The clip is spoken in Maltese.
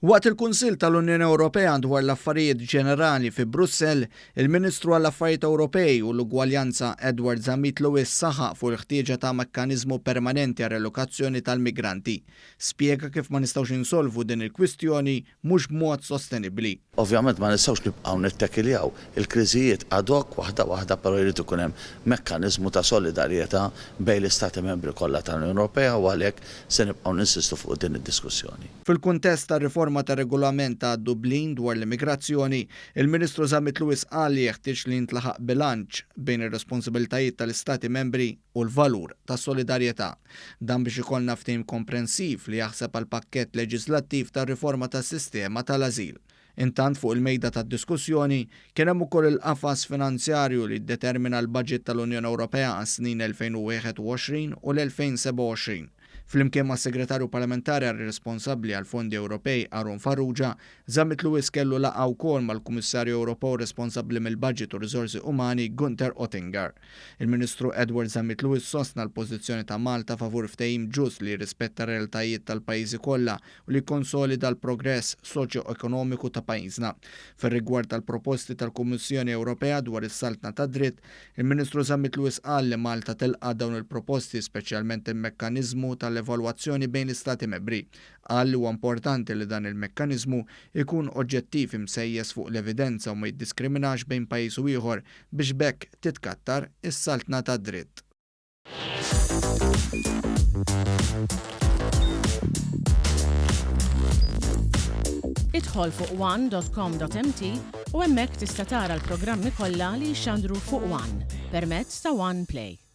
Waqt il-Kunsill tal-Unjoni Ewropea dwar l-Affarijiet Ġenerali fi Brussell, il-Ministru għall-Affarijiet Ewropej u l-Ugwaljanza Edward Zammit Lewis saħaq fuq il-ħtieġa ta' mekkaniżmu permanenti għar-relokazzjoni tal-migranti. Spjega kif ma nistgħux insolvu din il-kwistjoni mhux b'mod sostenibbli. Ovvjament ma nistgħux nibqgħu nittekiljaw il-kriżijiet ad hoc waħda waħda però jrid ikun hemm mekkaniżmu ta' solidarjetà bejn l-Istati Membri kollha tal-Unjoni Ewropea u għalhekk se nibqgħu ninsistu fuq din id-diskussjoni. Fil-kuntest tar-riforma tar-Regolament ta' Dublin dwar l-immigrazzjoni, il-Ministru Zammit Lewis qal li jeħtieġ li jintlaħaq bilanċ bejn ir-responsabilitajiet tal-Istati Membri u l-valur tas-solidarjetà. Dan biex ikollna ftehim komprensiv li jaħseb għal pakkett leġiżlattiv tar-riforma tas-sistema tal-ażil. Intant fuq il-mejda tad-diskussjoni kien hemm ukoll il-qafas finanzjarju li jiddetermina l-baġit tal-Unjoni Ewropea għas-snin 2021 u l-2027. Flimkien mas-Segretarju Parlamentari għar-responsabbli għall-Fondi Ewropej Aaron Farrugia, Zammit Lewis kellu laqgħa wkoll mal-Kummissarju Ewropew responsabbli mill-Baġit u Riżorsi Umani Gunther Oettinger. Il-Ministru Edward Zammit Lewis sostna l-pożizzjoni ta' Malta favur ftehim ġust li jirrispetta r-realtajiet tal-pajjiżi kollha u li jikkonsolida l-progress soċjo-ekonomiku ta' pajjiżna. Fir-rigward tal-proposti tal-Kummissjoni Ewropea dwar is-saltna tad-dritt, Il-Ministru Zammit Lewis qal li Malta tilqa' dawn il-proposti speċjalment il-mekkaniżmu tal-evalwazzjoni bejn l-Istati Membri. Qal li huwa importanti li dan il-mekkaniżmu jkun oġġettiv imsejjes fuq l-evidenza u ma jiddiskriminax bejn pajjiż u ieħor biex b'hekk titkattar is-saltna tad-dritt. Idħol fuq one.com.mt u hemmhekk tista' tara l-programmi kollha li jixxandru fuq One permezz ta' One Play.